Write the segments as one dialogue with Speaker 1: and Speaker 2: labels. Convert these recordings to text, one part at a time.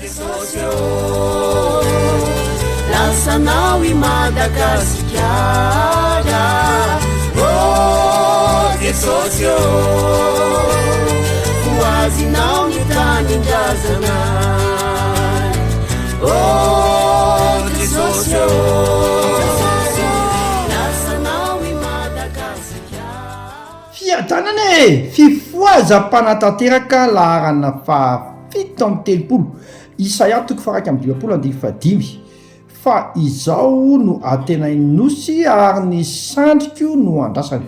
Speaker 1: Jesosy ô, lasanao i Madagasikara. Ô Jesosy ô, ho azinao ny tanindrazana. Ô Jesosy ô, lasanao i Madagasikara.
Speaker 2: Fiadanana e! Fifohazam-panatanteraka laharana faha 37, Isaia toko faha 51 andininy fahadimy, Fa izao no antenain'ny nosy ary ny sandriko no andrasany.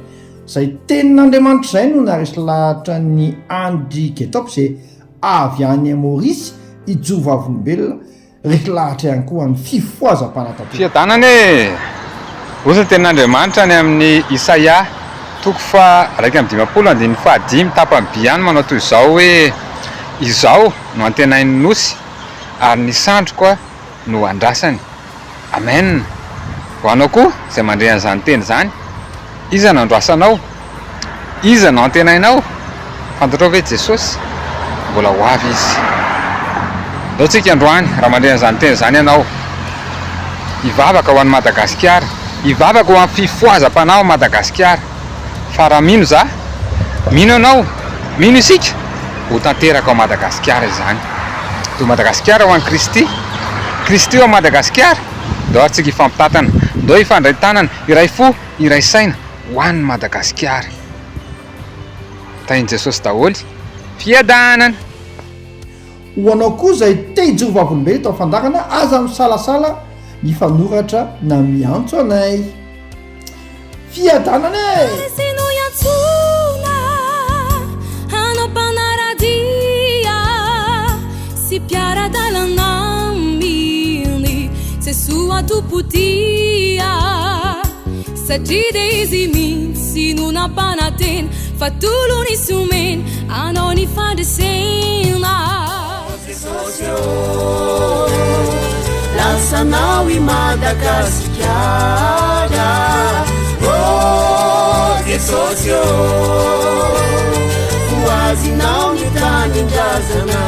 Speaker 2: Izay tenin'Andriamanitra izay no naharesy lahatra an'i Andry Getop izay avy any Maurice hijoro vavolombelona Resy lahatra ihany koa amin'ny fifohazam-panatanterahana.
Speaker 3: Fiadanana e! Hoy ny tenin'Andriamanitra any amin'ny Isaia toko faha 51 andininy faha dimy tapany by ihany manao toy izao hoe, Izao no antenain'ny nosy ary ny sandriko no andrasany. Amen! Ho anao koa izay mandre an'izany teny izany, iza no andrasanao? Iza no antenainao? Fantatrao ve Jesosy? Mbola ho avy Izy. Ndao tsika androany, raha mandre an'izany teny izany ianao, hivavaka ho an'i Madagasikara, hivavaka ho an'ny fifohazam-panahy ao Madagasikara. Fa raha mino za, mino ianao, mino isika, ho tanteraka ao Madagasikara izany. Dia Madagasikara ho an'i Kristy, Kristy ho an'i Madagasikara. Ndao ary tsika hifampitantana, ndao hifandray tanana, hiray fo, hiray saina ho an'i Madagasikara. Tahin'i Jesosy daholo. Fiadanana!
Speaker 2: Ho anao koa izay te hijoro vavolombelona eto amin'ny fandaharana, aza misalasala mifanoratra na miantso anay. Fiadanana e!
Speaker 4: Izy no iantsoana hanao mpanara-dia sy mpiara-dalana aminy Jesoa Tompo tia satria dia Izy mihitsy no nampanantena fa tolony sy omeny anao ny fandresena.
Speaker 1: Jesosy ô, lasanao i Madagasikara. Ô Jesosy ô, ho azinao ny tanindrazana.